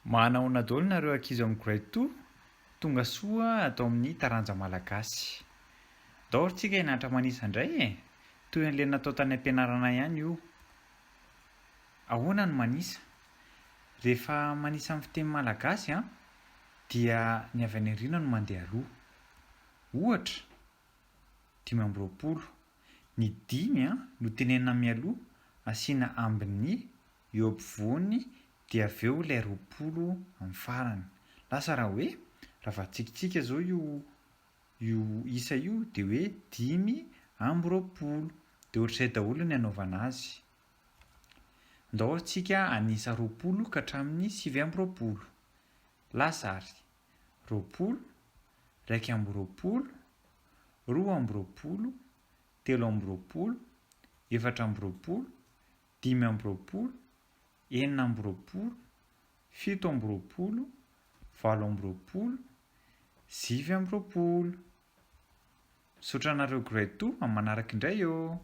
Manahoana daholo nareo ankizy ao amin'ny grade two? Tonga soa ato amin'ny taranja malagasy. Ndao ry tsika hianatra manisa indray e! Toy an'ilay natao tany am-pianarana ihany io. Ahoana ny manisa? Rehefa manisa amin'ny fiteny malagasy an, dia ny avy any aoriana no mandeha aloha. Ohatra, 25. Ny dimy an no tenenina mialoha, asiana ambiny eo ampovoany dia avy eo ilay 20 amin'ny farany. Lasa raha hoe raha vatsikintsika izao io io isa io dia hoe 25. Dia ohatr'izay daholo ny anaovana azy. Ndao ary tsika hanisa 20 ka hatramin'ny 29. Lasa ary. 20, 21, 22, 23, 24, 25, 26, 27, 28, 29. Misaotra anareo grade two amin'ny manaraka indray ô!